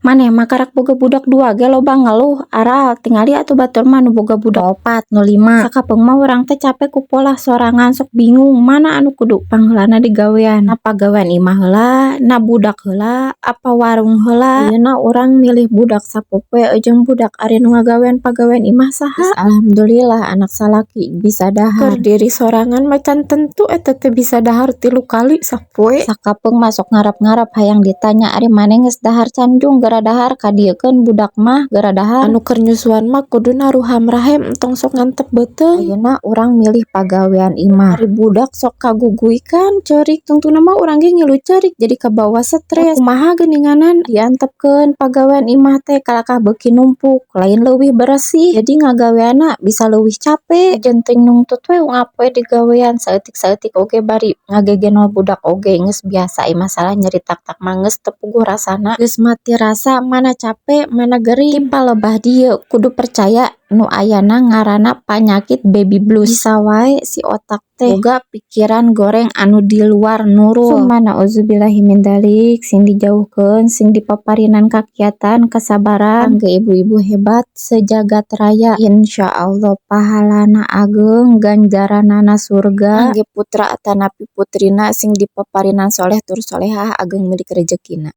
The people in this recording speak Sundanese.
Maneh mah karak boga budak dua ge loba ngeluh, aral tingali atuh batur mah nu boga budak opat, nu lima. Sakapeung mah urang teh capek ku polah sorangan, sok bingung mana anu kudu pangheulana digawean. Na pagawean imah heula, na budak heula, apa warung heula. Ayeuna urang milih budak sapopoe jeung budak, ari nu ngagawean pagawean imah saha? Alhamdulillah anak salaki bisa dahar. Keur diri sorangan mah can tentu eta teh bisa dahar 3 kali sapoe. Sakapeung mah sok ngarep-ngarep hayang ditanya, "Ari maneh geus dahar can, Jung? Geura dahar, kadieukeun budak mah geura dahar." Anu keur nyusuan mah kuduna ruham rahem, entong sok ngantep beuteung. Ayeuna urang milih pagawean imah. Ari budak sok kaguguikan ceurik, tungtungna mah urang ge ngilu ceurik, jadi kabawa stres. Kumaha geuninganan diantepkeun pagawean imah teh kalakah beuki numpuk, lain leuwih beresih. Jadi ngagaweanna bisa leuwih cape. Jeung nungtut we unggal poe digawean saeutik-saeutik oge bari ngagegenol budak oge geus biasa ieu masalah nyeri taktak mah geus teu puguh rasana. Geus mati rasa, mana cape mana gering. Ti palebah dieu kudu percaya nu ayana ngaranna panyakit baby blues. Bisa wae si otak teh boga pikiran goreng anu di luar nurul. Summa nauzubillahi min dzalik, sing dijauhkeun, sing dipaparinan kakiatan, kasabaran kangge ibu-ibu hebat sejagat raya. Insyaallah pahalana ageng, ganjaranana surga. Kangge putra atanapi putrina sing dipaparinan soleh tur solehah, ageng milik rejekina.